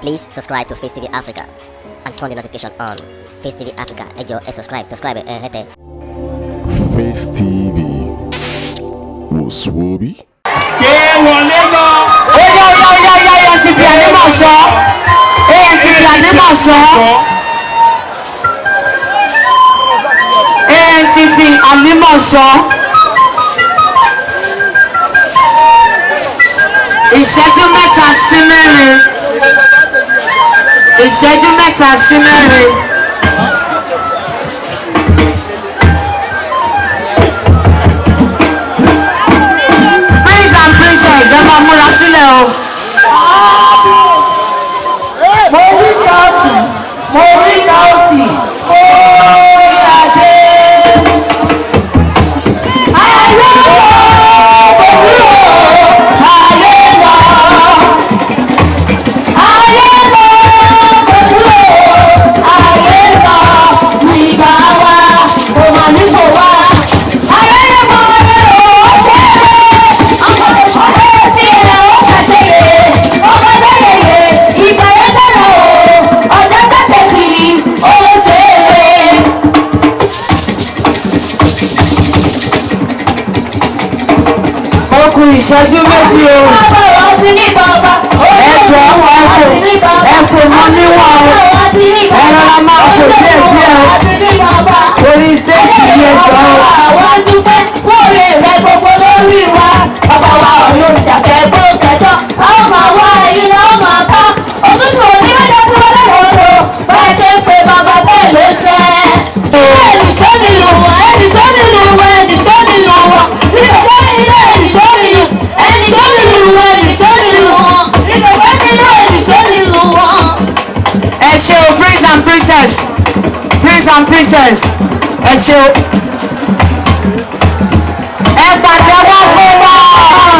Please subscribe to Face TV Africa and turn the notification on. Face TV Africa, ẹ jọ̀ọ́, ẹ subscribe, subscribe ẹ hẹ́tẹ̀. Face TV wò sùwòbí. Gbé wọlé lọ. Ó yá, ó yá, ó yá, ó yá, ANTP Àlímọ̀ṣọ́, ANTP Àlímọ̀ṣọ́, ANTP Àlímọ̀ṣọ́. Ìṣẹ́jú 3 sí 4, ìṣẹ́jú 3 sí 4. Prince and princess, ẹ máa múra sílẹ̀ o. Mo wí káàtì, mo wí káàtì, ó yàdé. Ayé lọ, òwúrọ̀, ayé lọ. Ayé lọ, òwúrọ̀, ayé lọ. Nígbà wa, kò mà ní kò wá. Ayé yẹ mọ́ ẹ ò ṣe é. Ọmọ ọ̀rẹ́ sí ẹ ó ṣàṣeyẹ. Ọmọdé yẹyẹ, ìgbà yẹn dára o. Ọjọ́ tẹ̀tẹ̀ ó ṣe é. Ó kù ìṣẹ́jú 2 o. Bàbá wa ti ní bàbá. Ẹ jọ̀ọ́, ẹ fò, ẹ fò mọ́ níwọ̀n o. Ẹ rọra máa fò díẹ̀ díẹ̀ o. Orí stéèjì yìí, ẹ jọ̀ọ́ o. Àwa dúpẹ́ fún oore rẹ gbogbo lórí wa. Bàbá wa olóòṣàkẹ́ gbókẹ́tọ́. A ó máa wá ilé, a ó máa ká. Òtútù onímọ̀já tí wọ́n lè wọ́n lò. Bá a ṣe ń pe bàbá bẹ́ẹ̀ ló jẹ́. Ẹnì ṣọ́ mi lù wọ́n, ẹnì ṣọ́ mi lù wọ́n, ẹnì ṣọ́ mi lù wọ́n. Ẹnì ṣọ́ mi lù, ẹnì ṣọ́ mi lù. Ẹnì ṣọ́ mi lù wọ́n, ẹnì ṣọ́ mi lù wọ́n. Ìgbàgbọ́ mi lù, ẹnì ṣọ́ mi lù wọ́n. Ẹ ṣé o, prince and princess, prince and princess, ẹ ṣé o. Ẹ pàtẹ́wọ́ fún wa.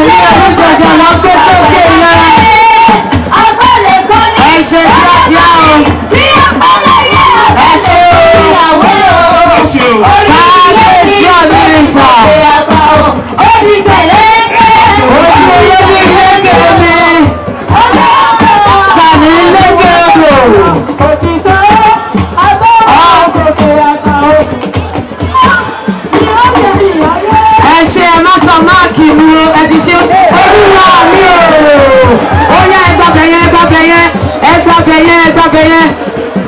Ní ẹ̀rú jọjọ lọ gbé sókè yẹn. Agbálẹ̀ kan ní. Ẹ ṣe kíákíá o. Bí agbálẹ̀ yẹ Ẹ ṣé o. ìyàwó o. Ẹ ṣé o. Kábíyèsí ọ̀nìrìṣà. Ó di tẹ̀lé. Ojú olóbi lékè mi tàbí lékè odò. Òtítọ́ agbára òkè àgbà o. Ní ọ̀gẹ̀ ìyáyé. Ẹ ṣe, ẹ má sọ máàkì mi o, ẹ ti ṣe olúwa mi o. Ó yá, ẹ gbàgbẹ́ yẹn, ẹ gbàgbẹ́ yẹn, ẹ gbàgbẹ́ yẹn, ẹ gbàgbẹ́ yẹn.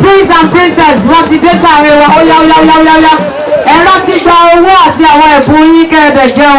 Prince and princess, wọ́n ti dé sáré wa. Ó yá, ó yá, ó yá, ó yá, ó yá, ẹ rántí gba owó àti àwọn ẹ̀bùn yín kẹ́ẹ̀dẹ̀ jẹun.